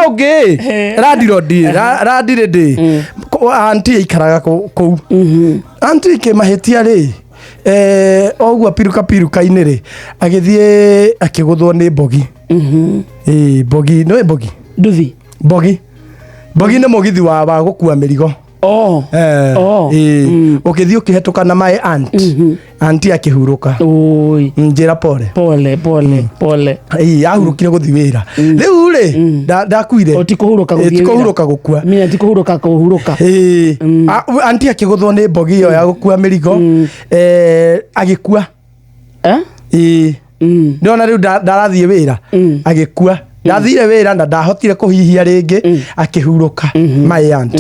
Ũngĩ landirodi, landirĩndĩ, anti aikaraga kũu. Anti kĩmahĩtia rĩ, o ũguo piruka piruka-inĩ rĩ, agĩthiĩ akĩgũthwo nĩ mbogi. Ĩĩ, mbogi nĩ mbogi. Nduthi. Mbogi, mbogi nĩ mũgithi wa gũkua mĩrigo. Oh. Oh. Ĩĩ. Ũgĩthiĩ ũkĩhetũka na my aunt, anti akĩhurũka. Oi. Njĩra pole. Pole pole pole. Ĩĩ, ahurũkire gũthiĩ wĩra rĩu rĩ, ndakuire. O ti kũhurũka Ĩĩ, gũthiĩ ti wĩra. kũhurũka gũkua. Mina ti kũhurũka kũhurũka. Ĩĩ. Anti akĩgũthwo nĩ mbogi ĩyo ya gũkua mĩrigo, agĩkua. Eh? Ĩĩ. Nĩona rĩu ndarathiĩ wĩra, agĩkua. Ndathire wĩra na ndahotire kũhihia rĩngĩ, akĩhurũka my aunt.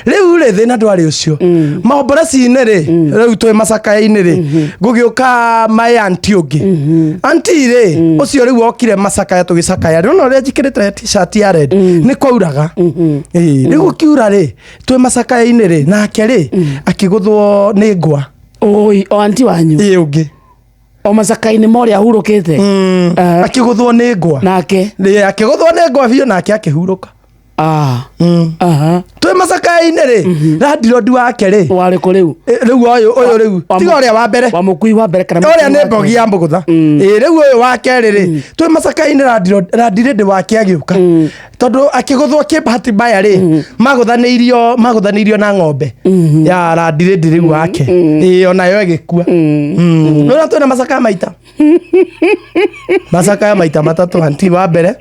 Rĩu rĩ, thĩna ndwarĩ ũcio. Maomboreci-inĩ rĩ, rĩu twĩ macakaya-inĩ rĩ, gũgĩũka my aunt ũngĩ. Aunty rĩ, ũcio rĩu okire macakaya tũgĩcakaya. Nĩwona ũrĩa njĩkĩrĩte t-shirt ya red, nĩ kwauraga. Ĩĩ, rĩu gũkiura rĩ, twĩ macakaya-inĩ rĩ, nake rĩ akĩgũthwo nĩ ngwa. Oi, o anti wanyu. Ĩĩ, ũngĩ. O macaka-inĩ ma ũrĩa ahurũkĩte. Akĩgũthwo nĩ ngwa. Nake. Ĩĩ, akĩgũthwo nĩ ngwa biũ, nake akĩhurũka. Ah. Aha. Twĩ macakaya-inĩ rĩ, landirodi wake rĩ. Warĩ kũ rĩu? Rĩu ũyũ rĩu tiga ũrĩa wa mbere. Wa mũkui wa mbere kana ũrĩa mũkui nĩ wa mbogi kerĩ? ya mũgũtha. Ĩĩ, rĩu ũyũ wa kerĩ rĩ, twĩ macakaya-inĩ, landirĩndĩ wake agĩũka, tondũ akĩgũthwo kĩbahati mbaya rĩ, magũthanĩirio na ng'ombe ya landirĩndĩ rĩu wake. Ĩĩ, onayo ĩgĩkua. Rĩu twĩna macakaya maita, macakaya maita matatũ: anti wa mbere,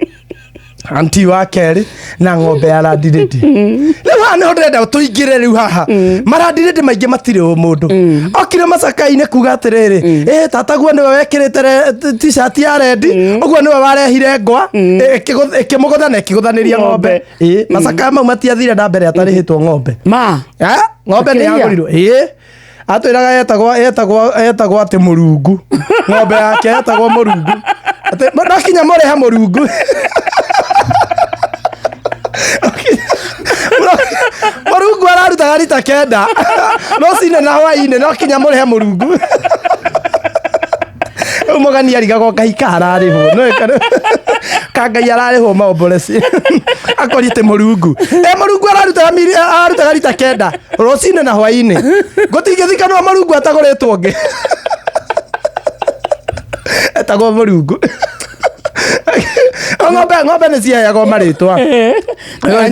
anti wa kerĩ, na ng'ombe ya landirĩndĩ. Rĩu haha nĩho ndĩrenda tũingĩre. Rĩu haha marandirĩndĩ maingĩ matirĩ ũmũndũ. Okire macaka-inĩ kuga atĩrĩrĩ, ĩ tataguo nĩwe wekĩrĩte t-shirt ya red, ũguo nĩwe warehire ngwa ĩkĩmũgũtha na ĩkĩgũthanĩria ng'ombe. Ĩ macakaya mau matiathire na mbere atarĩhĩtwo ng'ombe. Ma. Ah, ng'ombe nĩ Akĩrĩa? yagũrirwo. Ĩ, atwĩraga yetagwo atĩ Mũrungu, ng'ombe yake yetagwo Mũrungu, atĩ no kinya mũrĩhe Mũrungu. Mũrungu ararutaga rita 9 rũcinĩ na hwainĩ, no kinya mũrĩhe Mũrungu. Rĩu mũgani arigagwo Ngai ka ararĩhwo no ka Ngai ararĩhwo maomboreci akori atĩ Mũrungu, ĩ Mũrungu ararutaga rita 9 rũcinĩ na hwainĩ, gũtingĩthikanwo Mũrungu atagũrĩtwo ũngĩ etagwo Mũrungu. O ng'ombe nĩ ciheagwo marĩtwa.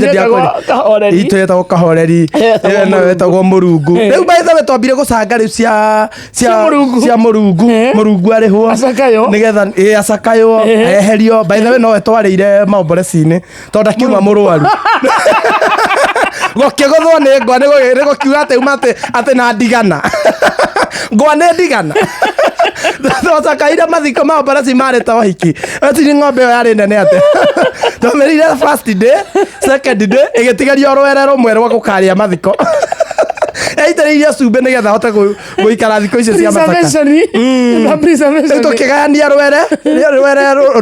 Yetagwo Kahoreri. Itũ yetagwo Kahoreri. Yetagwo Ĩyo nayo Mũrungu. yetagwo Mũrungu. Rĩu by the way twambire gũcanga rĩu cia Cia Mũrungu. Cia Mũrungu. Mũrungu arĩhwo. Acakaywo. Nĩgetha ĩ acakaywo, eherio. By the way nowe twarĩire maomboreci-inĩ tondũ akiuma mũrwaru gũkĩgũthwo nĩ ngwa, nĩ gũkiuga atĩ uma atĩ na ndigana, ngwa nĩ ndigana. Twacakaire mathiko ma omboreci marĩ ta ũhiki. Eti ng'ombe ĩyo yarĩ nene atĩ twamĩrĩire first day, second day, ĩgĩtigaria rwere rũmwe rwa gũkarĩa mathiko, yaitĩrĩirio cumbĩ nĩgetha hote gũikara thikũ icio cia masaka. Preservation. Rĩu Preservation. tũkĩgayania rwere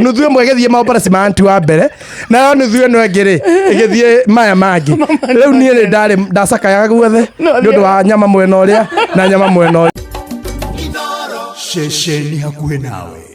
nuthu ĩmwe ĩgĩthiĩ maomboreci ma anti wa mbere, nayo nuthu ĩno ĩngĩ rĩ ĩgĩthiĩ maya mangĩ. Rĩu niĩ rĩ ndarĩ ndacakayaga guothe nĩ ũndũ wa nyama mwena ũrĩa na nyama mwena ũrĩa. Ceceni hakuhĩ nawe.